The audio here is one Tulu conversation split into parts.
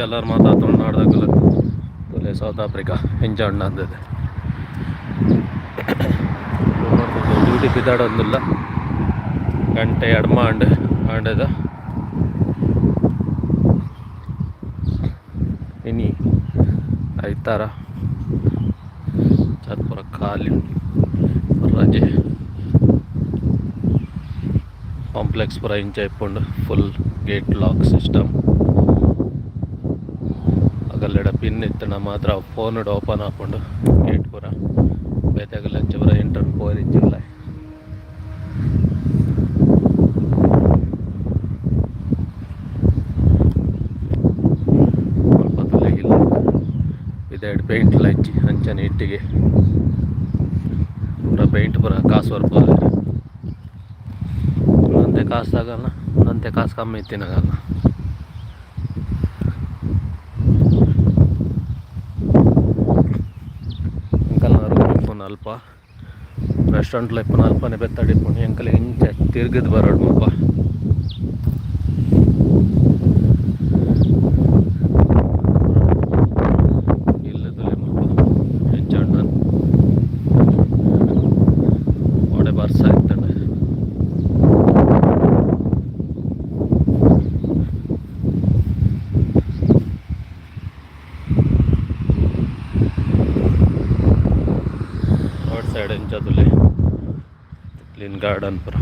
ಚಲರ್ ಮಾತ ತುಳುನಾಡ್ದಕುಲು ತೂಲೆ ಸೌತ್ ಆಫ್ರಿಕಾ ಎಂಚ ಉಂಡು ಅಂದದು. ಡ್ಯೂಟಿ ಪಿದಾಡೊಂದುಲ್ಲ. ಗಂಟೆ ಎಡ್ಮ ಆಂಡ್ ಆಂಡದ. ಇನಿ ಐತಾರ, ಪೂರ ಖಾಲಿ, ರಜೆ. ಕಾಂಪ್ಲೆಕ್ಸ್ ಪೂರ ಇಂಚ ಇಪ್ಪುಂಡು. Full gate lock system. ಅಗಲೆಡ ಪಿನ್ ಇತ್ತುಂಡ ಮಾತ್ರ ಫೋನ್ ಓಪನ್ ಆಪುಂಡು ಗೇಟ್ ಪೂರ. ಬೇತೆಗಲ್ಲ ಅಂಚ ಪೂರ ಎಂಟರ್ ಪೋರಿಜ್ಜಿಲ್ಲ. ಮುಲ್ಪ ತೂಲೆ, ಇಲ್ಲ ಪಿದಾಯ್ಡ್ ಪೇಂಟ್ಲ ಇಜ್ಜಿ. ಅಂಚನೆ ಇಟ್ಟಿಗೆ ಪೂರ ಪೇಂಟ್ ಪೂರ ಕಾಸು ಬರ್ಪುಂಡು. ಒಂತೆ ಕಾಸು ತಾಗಲ್ಲ, ಒಂತೆ ಕಾಸು ಕಮ್ಮಿ ಇತ್ತಿನಗಲ್ಲ. ಎಂಕಲ್ನ ರೂಮ್ ಇಪ್ಪುನ ಅಲ್ಪ, ರೆಸ್ಟೋರೆಂಟ್ಲ ಇಪ್ಪುನ ಅಲ್ಪನೆ ಬೆತ್ತಡಿ ಇಪ್ಪುನು. ಎಂಕಲ್ ಇಂಚ ತಿರ್ಗದ್ ಬರೊಡು ಮುಲ್ಪ. ಇಲ್ಲ್ ತೂಲೆ ಮುಲ್ಪ ಎಂಚ ಉಂಡು. ಓಡೆ ಬರ್ಸ ಇತ್ತುಂಡು. ರೋಡ್ ಸೈಡ್ ಎಂಚ ತೂಲೆ, ಕ್ಲೀನ್ ಗಾರ್ಡನ್ ಪೂರ.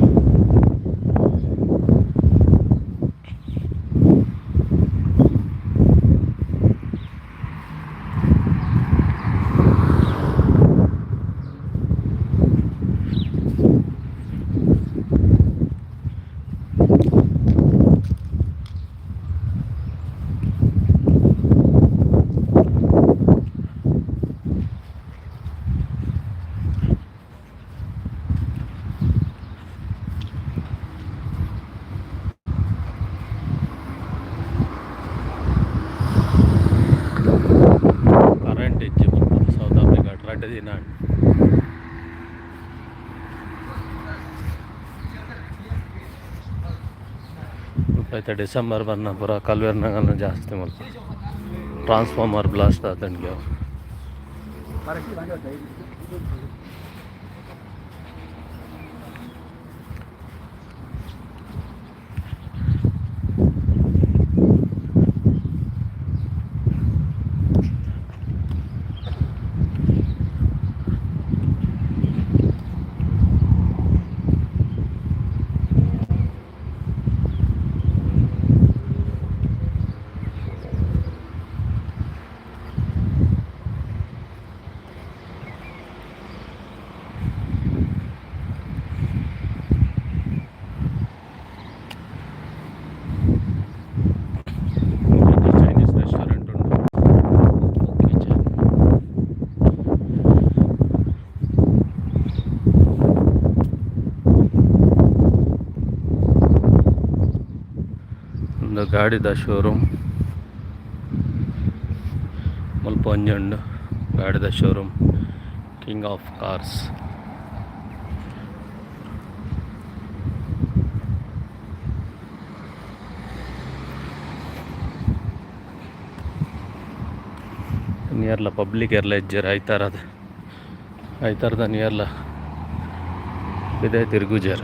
ಕರೆಂಟ್ ಇಜ್ಜಿ ಮುಲ್ಪ ಸೌತ್ ಆಫ್ರಿಕಾ ರಡ್ಡ್ ದಿನ ಆಂಡ್. ಮುಲ್ಪ ಇತ್ತೆ ಡಿಸೆಂಬರ್ ಬನ್ನ ಪೂರ ಕಲ್ವೆರ್ನಗಲ್ನ ಜಾಸ್ತಿ ಮುಲ್ಪ. ಟ್ರಾನ್ಸ್ಫಾರ್ಮರ್ ಬ್ಲಾಸ್ಟ್ ಆತುಂಡು ಅವು. ಚೈನೀಸ್ ರೆಸ್ಟೋರೆಂಟ್ ಉಂಡು ಕಿಚನ್. ಉಂದು ಗಾಡಿದ ಶೋರೂಮ್. ಮುಲ್ಪ ಒಂಜಿ ಉಂಡು ಗಾಡಿದ ಶೋರೂಮ್, ಕಿಂಗ್ ಆಫ್ ಕಾರ್ಸ್. ನಿಯರ್ಲ ಪಬ್ಲಿಕ್ ಏರ್ಲ ಇಜ್ಜೆರ್. ಐತಾರದ, ಐತಾರದ ನಿಯರ್ಲ ಪಿದಯ್ ತಿರ್ಗುಜೆರ್.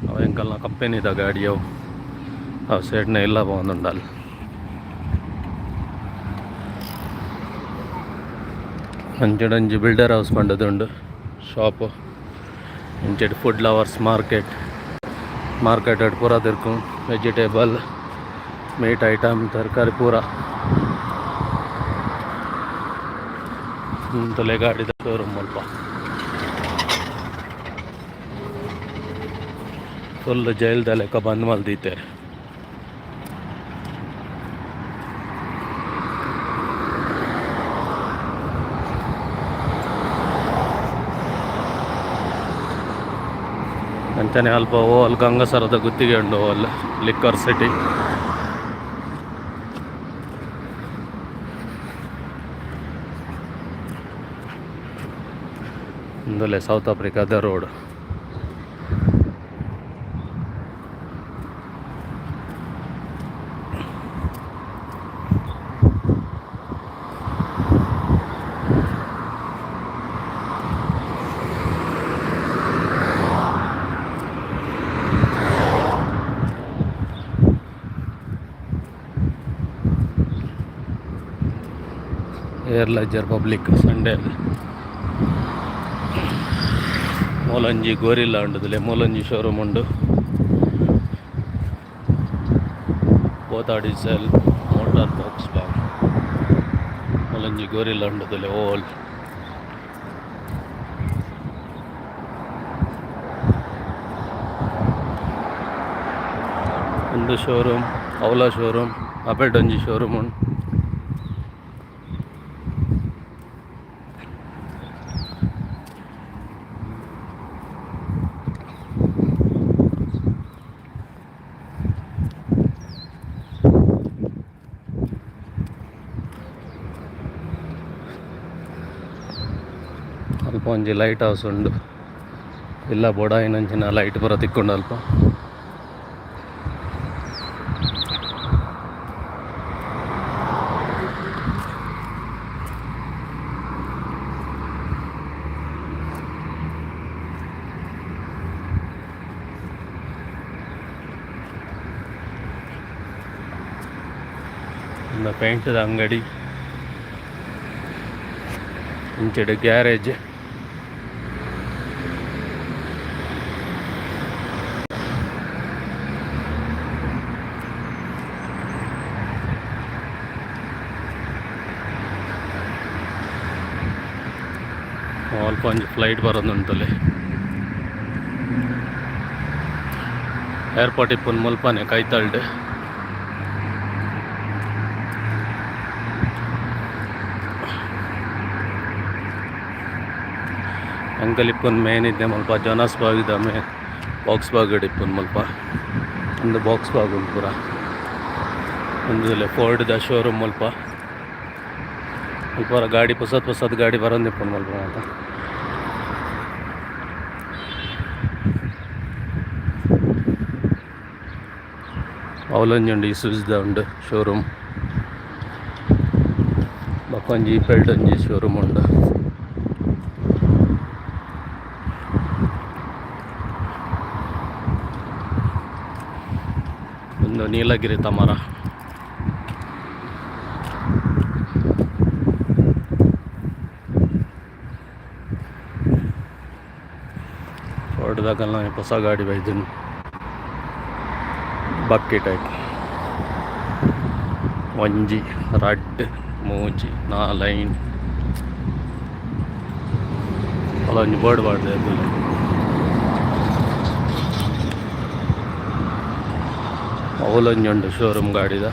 ಅವು ಎಂಕಲ್ನ ಕಂಪೆನಿದ ಗಾಡಿ ಅವು. ಅವು ಸೈಡ್ನ ಇಲ್ಲ ಪೋವೊಂದುಂಡಲ್. ಅಂಚೆಡೊಂಜಿ ಬಿಲ್ಡರ್ ಹೌಸ್ ಪಂಡದುಂಡು ಶಾಪ್. ಇಂಚೆಡ್ ಫುಡ್ ಲವರ್ಸ್ ಮಾರ್ಕೆಟ್. ಮಾರ್ಕೆಟ್ ಪೂರ ತಿರ್ಕು, ವೆಜಿಟೇಬಲ್, ಮೀಟ್ ಐಟಮ್, ತರಕಾರಿ ಪೂರ. ತೂಲೆ ಗಾಡಿದ ಶೋರೂಮ್ ಮುಲ್ಪ. ಫುಲ್ ಜೈಲ್ದ ಲೆಕ್ಕ ಬಂದ್ ಮಲ್ದೀತೆರ್. ಅಂಚನೆ ಅಲ್ಪ ಓಲ್ ಗಂಗಸರದ ಗುತ್ತಿಗೆ ಉಂಡು, ಓಲ್ ಲಿಕ್ಕರ್ ಸಿಟಿ. ಉಂದುಲೆ ಸೌತ್ ಆಫ್ರಿಕಾದ ರೋಡ್. ಏರ್ಲ ಇಜ್ಜೆರ್ ಪಬ್ಲಿಕ್ ಸಂಡೆ. ಮೂಲೊಂಜಿ ಗೋರಿಲ್ಲ ಉಂಡು, ಮೂಲೊಂಜಿ ಶೋರೂಮ್ ಉಂಡು. ಬೋತಾ ಡೀಸೆಲ್ ಮೋಟಾರ್ ಬಾಕ್ಸ್ ಬಾಗ್. ಮೂಲೊಂಜಿ ಗೋರಿಲ್ಲ ಉಂಡು ಓಲ್. ಒಂದು ಶೋರೂಮ್, ಅವಲ ಶೋರೂಮ್, ಅಪೆಟ್ ಒಂಜಿ ಶೋರೂಮ್ ಉಂಡು. ಅಲ್ಪ ಒಂಜಿ ಲೈಟ್ ಹೌಸ್ ಉಂಡು. ಇಲ್ಲ ಬೋಡಾಯಿನಂಚಿನ ಲೈಟ್ ಪೂರ ತಿಕ್ಕುಂಡು ಅಲ್ಪ. ಉಂದು ಪೇಂಟ್ದ ಅಂಗಡಿ. ಇಂಚೆಡ್ ಗ್ಯಾರೇಜ್. ಅಲ್ಪ ಒಂಜಿ ಫ್ಲೈಟ್ ಬರೋದುಂಟುಲೆ. ಏರ್ಪೋರ್ಟ್ ಇಪ್ಪುನು ಮುಲ್ಪನೆ ಕೈತಲ್ಡ್. ಅಂಕಲ್ ಇಪ್ಪುನು ಮೇನ್ ಇತ್ತೆ ಮುಲ್ಪ ಜೋನಾಸ್ ಬಾಗ್ ಮೇ ಬಾಕ್ಸ್ ಬಾಗ್ ಇಪ್ಪುನು ಮುಲ್ಪ. ಉಂದು ಬಾಕ್ಸ್ ಬಾಗ್ ಉಂಡು ಪೂರ. ಉಂದು ಫೋರ್ಡ್ ದ ಶೋರೂಮ್ ಮುಲ್ಪ. ಮುಲ್ಪ ಗಾಡಿ, ಪೊಸತ್ ಪೊಸತ್ ಗಾಡಿ ಬರೊಂದಿಪ್ಪುಂಡು ಮುಲ್ಪ ಮಾತ. ಅವಲೊಂಜಿ ಉಂಡು, ಇಸುಜುದ ಉಂಡು ಶೋರೂಮ್. ಬೊಕೊಂಜಿ ಪೆಲ್ಟ್ ಒಂಜಿ ಶೋರೂಮ್ ಉಂಡು. ಉಂದು ನೀಲಗಿರಿ ಮರ. ಫೋರ್ಡ್ದಕಲ್ನ ಹೊಸ ಗಾಡಿ ಬೈದುಂಡು, ಬಕ್ಕಿ ಟೈಪ್. ಒಂಜಿ, ರಡ್ಡ್, ಮೂಜಿ, ನಾಲ್, ಐನ್. ಅಲ್ಲೊಂಜಿ ಬೋರ್ಡ್ ಪಾಡ್ದೆರ್. ಅವಲೊಂಜಿ ಉಂಡು ಶೋರೂಮ್ ಗಾಡಿದ.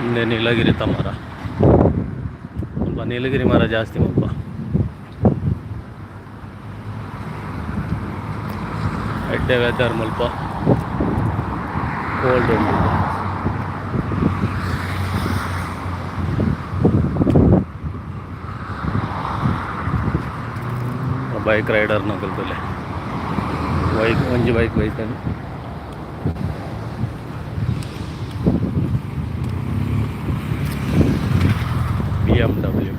ಇಂದೆ ನೀಲಗಿರಿತ ಮರ. ಸ್ವಲ್ಪ ನೀಲಗಿರಿ ಮರ ಜಾಸ್ತಿ ಮುಲ್ಪ. ಎಡ್ಡೆ ವೆದರ್ ಮುಲ್ಪ, ಕೋಲ್ಡ್ ಉಂಡು. ಬೈಕ್ ರೈಡರ್ ನಕುಲು. ಬೈಕ್, ಒಂಜಿ ಬೈಕ್ ಬೈತೇನೆ. ಬಿಎಂಡಬ್ಲ್ಯೂ.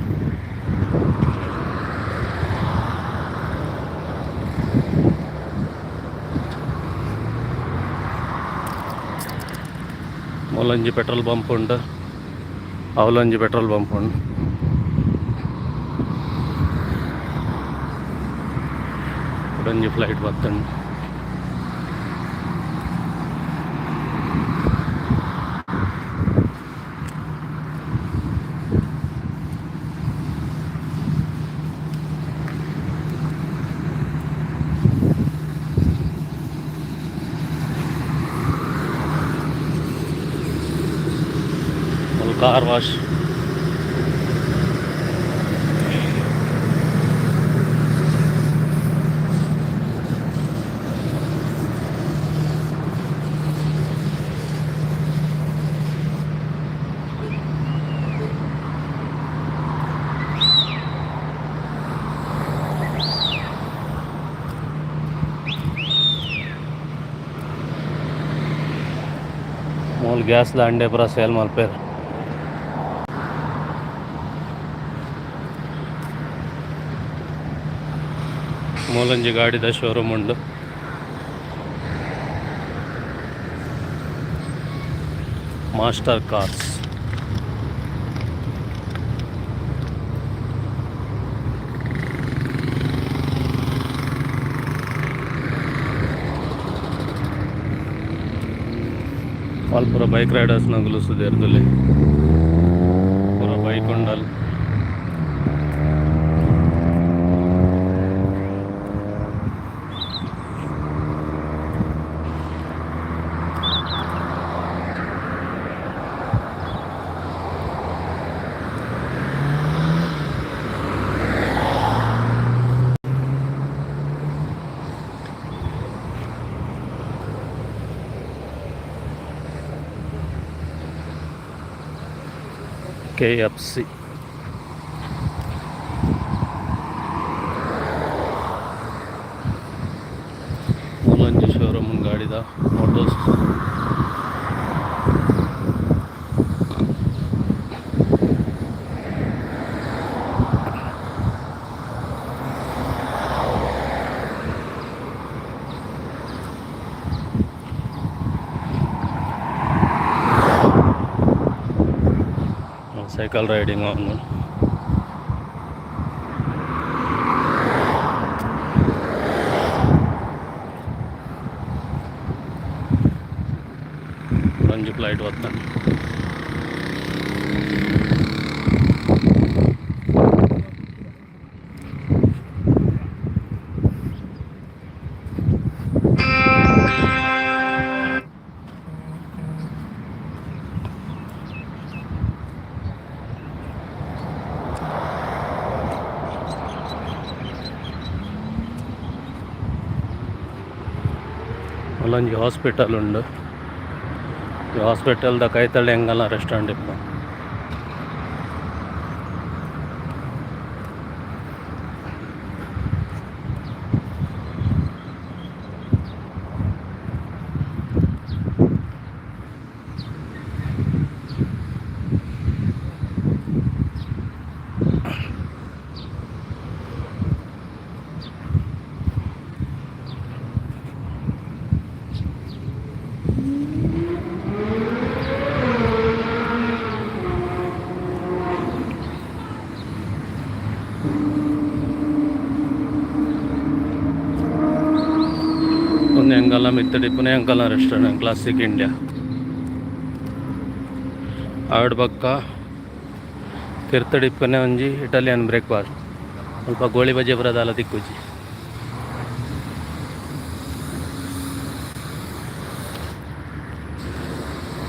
ಮೂಲೊಂಜಿ ಪೆಟ್ರೋಲ್ ಪಂಪ್ ಉಂಡು, ಅವಲೊಂಜಿ ಪೆಟ್ರೋಲ್ ಪಂಪ್ ಉಂಡು. ಕುಡೊಂಜಿ ಫ್ಲೈಟ್ ಬತ್ತುಂಡು. ಮೂಲು ಕಾರ್ ವಾಶ್. ಮೂಲು ಗ್ಯಾಸ್ದ ಅಂಡೆ ಪೂರ ಸೇಲ್ ಮಲ್ಪೆರ್. ಮೂಲೊಂಜಿ ಗಾಡಿದ ಶೋರೂಮ್ ಉಂಡು. Master cars. ಆಲ್ ಪೂರ ಬೈಕ್ ರೈಡರ್ಸ್ ನಗುಲು ಸುದೇರ್ದುಲ್ಲೆ, ಪೂರ ಬೈಕ್ ಉಂಡಲ್. ಕೆಎಫ್ಸಿ. ಮೂಲೊಂಜಿ ಶೋರೂಮ್ ಗಾಡಿದ ಮೋಟೋಸ್. Cycle riding on. ಒಂಜಿ ಫ್ಲೈಟ್ ಬತ್ತಂಡ್. ಅಲ್ಲೊಂಜಿ ಹಾಸ್ಪಿಟಲ್ ಉಂಡು. ಈ ಹಾಸ್ಪಿಟಲ್ದ ಕೈತಲ್ ಎಂಕಲ್ನ ರೆಸ್ಟೋರೆಂಟ್ ಇಪ್ಪು. ಉಂದು ಎಂಕಲ್ನ ಮಿತ್ತ್ ಇಪ್ಪುನ ಎಂಕಲ್ನ ರೆಸ್ಟೋರೆಂಟ್, ಕ್ಲಾಸಿಕ್ ಇಂಡಿಯಾ. ಆಯ್ಡ್ ಬೊಕ್ಕ ತಿರ್ತುಡು ಇಪ್ಪುನೆ ಒಂಜಿ ಇಟಾಲಿಯನ್ ಬ್ರೇಕ್ಫಾಸ್ಟ್. ಅಲ್ಪ ಗೋಳಿ ಬಜೆ ಪೂರ ದಾಲ ತಿಕ್ಕುಜಿ.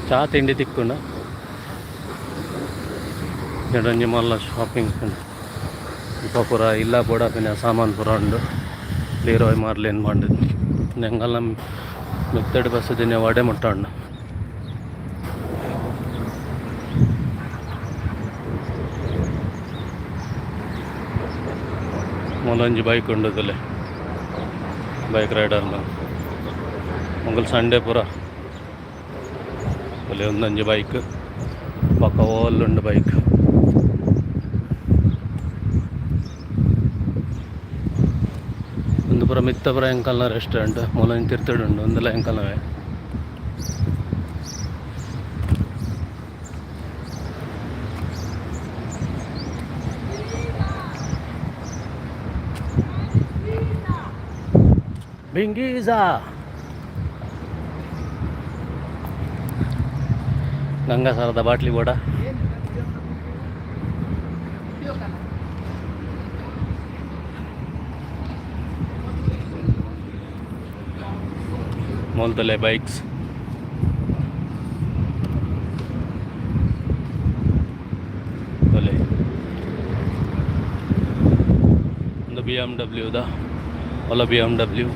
ಚಾ ತಿಂಡಿ ತಿಕ್ಕುಂಡ. ಒಂಜಿ ಮಲ್ಲ ಶಾಪಿಂಗ್. ಅಲ್ಪ ಪೂರ ಇಲ್ಲ ಬೋಡಾಪಿನ ಸಾಮಾನು ಪೂರ ಉಂಡು. ಲೀರಾಯ್ ಮಾರ್ಲಿನ್ ಪಂಡುದು. ಎಂಕಲ್ನ ಮಿತ್ತುಡು ಬಸ್ಸುದಿನ ವಡೆ ಮುಟ್ಟ ಉಂಡು. ಮೂಲೊಂಜಿ ಬೈಕ್ ಉಂಡು ತೂಲೆ, ಬೈಕ್ ರೈಡರ್. ಮೊಕುಲು ಸಂಡೆ ಪೂರ ತೂಲೆ. ಉಂದೊಂಜಿ ಬೈಕ್, ಬೊಕ ಓಲುಂಡು ಬೈಕ್. ಉಂದು ಪೂರ ಮಿತ್ತ ಪೂರ ಎಂಕಲ್ನ ರೆಸ್ಟೋರೆಂಟ್. ಮೂಲೊಂಜಿ ತಿರ್ತುಡು ಉಂಡು, ಉಂದುಲ ಎಂಕಲ್ನವೇ. ಬಿಂಗೀಸಾ ಗಂಗಾಸಾರದ ಬಾಟ್ಲಿ ಬೋಡ. ಮೂಲ್ತಲೆ ಬೈಕ್ಸ್ ತೂಲೆ. ಉಂದು ಬಿಎಮ್ಡಬ್ಲ್ಯೂದ ಒಲ ಬಿಎಮ್ಡಬ್ಲ್ಯೂ.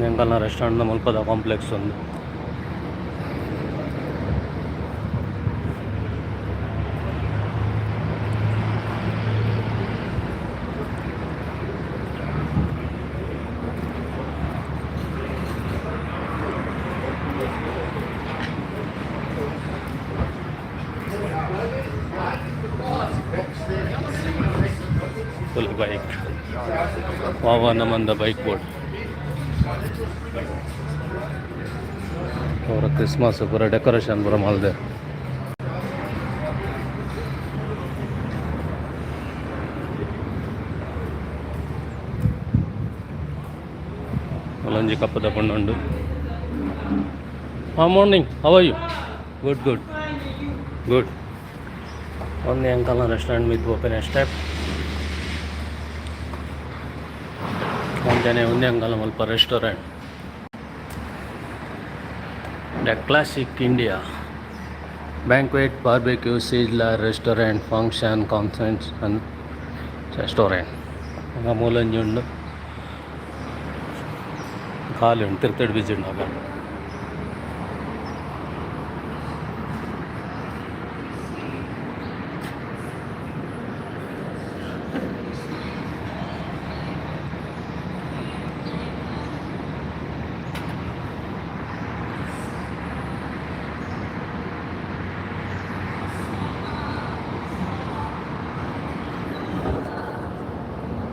ಎಂಕಲ್ನ ರೆಸ್ಟೋರೆಂಟ್ದ ಮುಲ್ಪದ ಕಾಂಪ್ಲೆಕ್ಸ್ ಉಂದು. ತೂಲೆ ಬೈಕ್. ವಾವಾ ನಮಂದ ಬೈಕ್ ಬೋಡು. ಪೂರ ಕ್ರಿಸ್ಮಸ್ ಪೂರ ಡೆಕೋರೇಷನ್ ಪೂರ ಮಲ್ದೆರ್. ಅಲ್ಲೊಂಜಿ ಕಪ್ಪುದ ಪೊಣ್ಣು. ಹಾಂ, morning. How are you? Good, good, good. ಒಂದೇ ಅಂಕಲ್ನ ರೆಸ್ಟೋರೆಂಟ್ ಮಿತ್ ಪೋಪಿನ ಸ್ಟೆಪ್ ಅಂಚನೆ ಒಂದೇ ಅಂಕಲ್ನ ಮಲ್ಪ restaurant. The Classic India banquet, barbecue, sizzler restaurant, function, conference and restaurant. ಹಂಗ ಮೂಲೊಂಜಿ ಉಂಡು, ಖಾಲಿ ಉಂಡು. ತಿರ್ತಡ್ ಬಿಜಿ ಉಂಡು.